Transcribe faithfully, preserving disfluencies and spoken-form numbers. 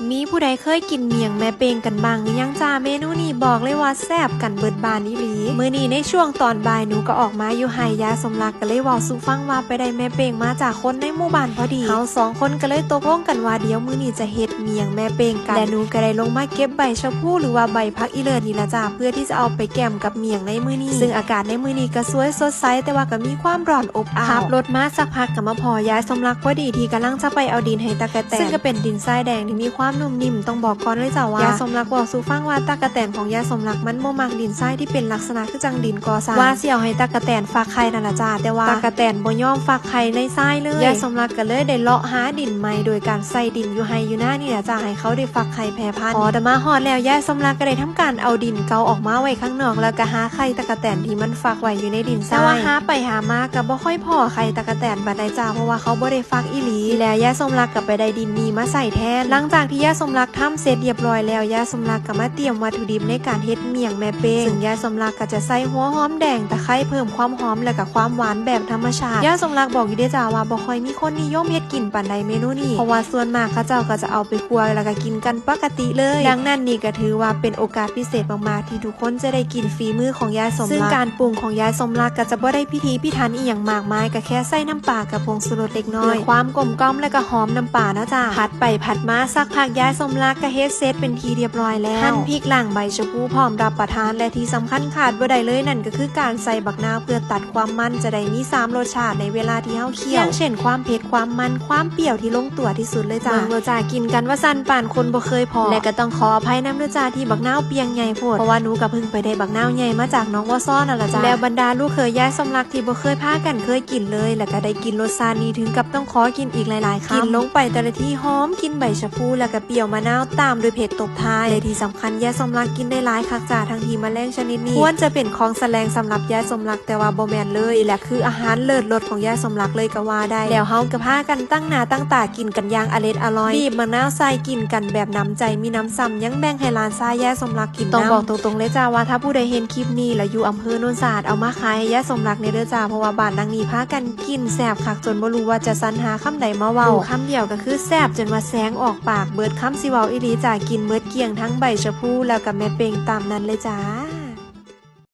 มีผู้ใดเคยกินเมี่ยงแม่เป้งกันบ้างหรือยังจ้า เมนูนี้บอกเลยว่าแซ่บกันเบิดบ้านอีหลี มื้อนี้ในช่วงตอนบ่ายหนูก็ออกมาอยู่ไฮ่ ยายสมรักก็เลยเว้าสู่ฟังว่าไปได้แม่เป้งมาจากคนในหมู่บ้านพอดี เฮาสองคนก็เลยตกลงกันว่าเดี๋ยวมื้อนี้จะเฮ็ดเมี่ยงแม่เป้งกัน และหนูก็ได้ลงมาเก็บใบชะพูหรือว่าใบผักอีเลิศนี่ล่ะจ้า เพื่อที่จะเอาไปแกล้มกับเมี่ยงในมื้อนี้ ซึ่งอากาศในมื้อนี้ก็สวยสดใส แต่ว่าก็มีความร้อนอบอ้าว ขับรถมาสักพักก็มาพ้อยายสมรักพอดีที่กำลังจะไปเอาดินให้ตั๊กแตน ซึ่งก็เป็นดินทรายแดงที่มีความนุ่มนิ่ม ต้องบอกก่อนเลยจ้าว่ายายสมรักเว้าสู่ฟังว่าตั๊กแตนของยายสมรักมันบ่มักดินทรายที่เป็นลักษณะคือจั่งดินก่อสร้าง ว่าสิเอาให้ตั๊กแตนฟักไข่นั่นล่ะจ้า แต่ว่าตั๊กแตนบ่ยอมฟักไข่ในทรายเลย ยายสมรักก็เลยได้เลาะหาดินใหม่โดยการใส่ดินอยู่ไฮ่อยู่นานี่ล่ะจ้า ให้เขาได้ฟักไข่แพร่พันธุ์ พอแต่มาฮอดแล้วยายสมรักก็ได้ทำการเอาดินเก่าออกมาไว้ข้างนอก แล้วก็หาไข่ตั๊กแตนที่มันฟักไว้อยู่ในดินทราย แต่ว่าหาไปหามาก็บ่ค่อยพ้อไข่ตั๊กแตนปานใดจ้า เพราะว่าเขาบ่ได้ฟักอีหลี แล้วยายสมรักก็ไปได้ดินนี้มาใส่แทน หลังจากที่ยายสมรักทำเสร็จเรียบร้อยแล้ว ยายสมรักก็มาเตรียมวัตถุดิบในการเฮ็ดเมี่ยงแม่เป้ง ซึ่งยายสมรักก็จะใส่หัวหอมแดง ตะไคร้เพิ่มความหอมและก็ความหวานแบบธรรมชาติ ยายสมรักบอกอยู่เด้อจ้าว่าบ่ค่อยมีคนนิยมเฮ็ดกินปานใดเมนูนี้ เพราะว่าส่วนมากเขาเจ้าก็จะเอาไปคั่วแล้วก็กินกันปกติเลย ดังนั้นนี่ก็ถือว่าเป็นโอกาสพิเศษมากๆที่ทุกคนจะได้กินฝีมือของยายสมรัก ซึ่งการปรุงของยายสมรักก็จะบ่ได้พิถีพิถันอีหยังมากมาย ก็แค่ใส่น้ำปลากับผงชูรสเล็กน้อย เพื่อความกลมกล่อมและก็หอมน้ำปลาเนาะจ้า ผัดไปผัดมาสักพักยายสมรักก็เฮ็ดเสร็จเป็นที่เรียบร้อยแล้ว หั่นพริก ล้างใบชะพูพร้อมรับประทาน และที่สำคัญขาดบ่ได้เลยนั่นก็คือการใส่บักนาวเพื่อตัดความมัน จะได้มีสามรสชาติในเวลาที่เฮาเคี่ยว อย่างเช่นความเผ็ด ความมัน ความเปรี้ยวที่ลงตัวที่สุดเลยจ้า เบิ่งโลดจ้า กินกันว่าซั่นปานคนบ่เคยพ้อ และก็ต้องขออภัยนำเด้อจ้าที่บักนาวเปียงใหญ่โพด เพราะว่าหนูก็เพิ่งไปได้บักนาวใหญ่มาจากหนองวัวซ้อนั่นล่ะจ้า แล้วบรรดาลูกเขยยายสมรักที่บ่เคยพากันเคยกินเลย แล้วก็ได้กินรสชาตินี้ถึงกับต้องขอกินอีกหลายๆคำ กินลงไปแต่ละทีหอมกลิ่นใบชะพู แล้วก็เปรี้ยวมะนาวตามด้วยเผ็ดตบท้าย และที่สำคัญยายสมรักกินได้หลายคักจ้า ทั้งที่แมลงชนิดนี้ควรจะเป็นของแสลงสำหรับยายสมรัก แต่ว่าบ่แม่นเลย และคืออาหารเลิศรสของยายสมรักเลยก็ว่าได้ แล้วเฮาก็พากันตั้งหน้าตั้งตากินกันอย่างอร็ดอร่อย บีบมะนาวใส่กินกันแบบหนำใจมีหนำซ้ำ ยังแบ่งให้หลานชายยายสมรักกินนำ ต้องบอกตรงๆเลยจ้าว่าถ้าผู้ใดเห็นคลิปนี้แล้วอยู่อำเภอโนนสะอาด เอามาขายให้ยายสมรักแหน่เด้อจ้า เพราะว่าบ้านหลังนี้พากันกินแซ่บคักจนบ่รู้ว่าจะสรรหาคำใดมาเว้า รู้คำเดียวก็คือแซ่บจนว่าแสงออกปาก เบิดคำสิเว้าอีหลีจ้า กินเบิดเกลี้ยงทั้งใบชะพูแล้วก็แม่เป้งตามนั้นเลยจ้า